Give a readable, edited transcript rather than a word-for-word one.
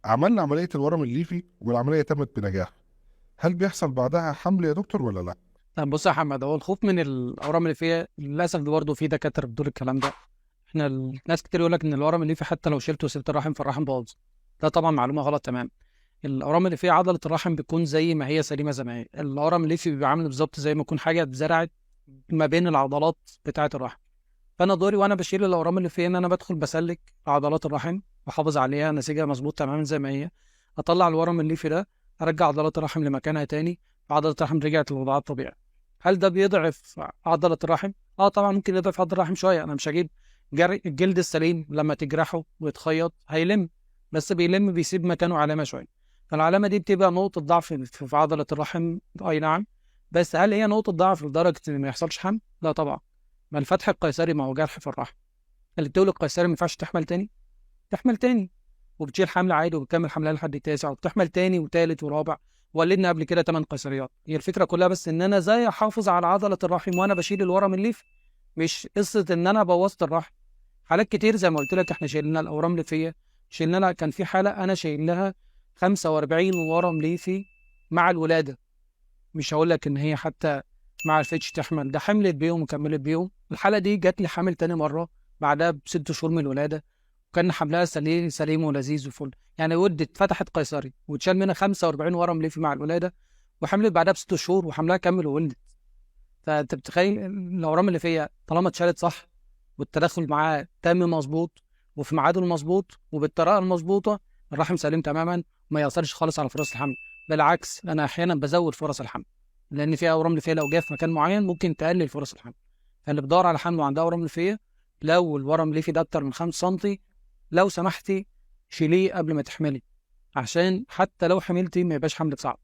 عملنا عملية الورم الليفي والعملية تمت بنجاح، هل بيحصل بعدها حمل يا دكتور ولا لا؟ طب بص يا حمد، هو الخوف من الاورام الليفيه للاسف برضه في دكاترة بتقول الكلام ده. احنا الناس كتير يقول لك ان الورم الليفي حتى لو شلته وسبت الرحم فالرحم باظ. ده طبعا معلومة غلط تمام. الاورام الليفيه عضلة الرحم بتكون زي ما هي سليمة زي ما هي. الورم الليفي بيبقى عامل بالظبط زي ما يكون حاجة اتزرعت ما بين العضلات بتاعه الرحم. فانا دوري وانا بشيل الاورام الليفيه ان انا بدخل بسلك عضلات الرحم واحافظ عليها نسيجها مظبوط تماما زي ما هي، اطلع الورم الليفي ده، ارجع عضلات الرحم لمكانها تاني، عضلة الرحم رجعت لوضعها الطبيعي. هل ده بيضعف عضلة الرحم؟ طبعا ممكن يضعف عضلة الرحم شوية. انا مش هجيب الجلد السليم لما تجرحه ويتخيط هيلم، بس بيلم بيسيب مكانه علامة شوية، فالعلامة دي بتبقى نقطة ضعف في عضلة الرحم. اي نعم، بس هل هي نقطة ضعف لدرجة ان ما يحصلش حمل؟ لا طبعا. ما الفتح القيصري ما هو جرح في الرحم. اللي بتولد القيصري ما ينفعش تحمل تاني، تحمل تاني وبتشيل حمل عادي وبتكمل حملها لحد التاسع وبتحمل تاني وتالت ورابع. ولدنا قبل كده 8 قيصريات. هي الفكرة كلها بس ان انا ازاي احافظ على عضلة الرحم وانا بشيل الورم الليفي، مش قصة ان انا بوظت الرحم. حالات كتير زي ما قلت لك احنا شيلنا الاورام الليفيه، شيلنا لها، كان في حاله انا شايل لها 45 ورم ليفي مع الولادة. مش هقول لك ان هي حتى ما عرفتش تحمل، ده حملت بيهم وكملت بيهم. الحالة دي جات لي حامل تاني مرة بعدها ب6 شهور من الولادة، وكان حملها سليم ولذيذ وفل. يعني ولدت، فتحت قيصري واتشال منها 45 ورم ليفي مع الولادة، وحملت بعدها ب6 شهور وحملها كمل وولدت. فانت بتخيل الاورام الليفيه طالما اتشالت صح والتدخل معاه تم مظبوط وفي ميعاده المظبوط وبالطريقه المظبوطه، الرحم سليم تماما وما يأثرش خالص على فرص الحمل. بالعكس انا احيانا بزود فرص الحمل، لان في اورام ليفيه لو جه في مكان معين ممكن تقلل فرص الحمل. فاللي بتدور على حمل وعندها اورام ليفيه، لو الورم الليفي ده اكتر من 5 سم لو سمحتي شيليه قبل ما تحملي، عشان حتى لو حملتي ما يبقاش حملك صعب.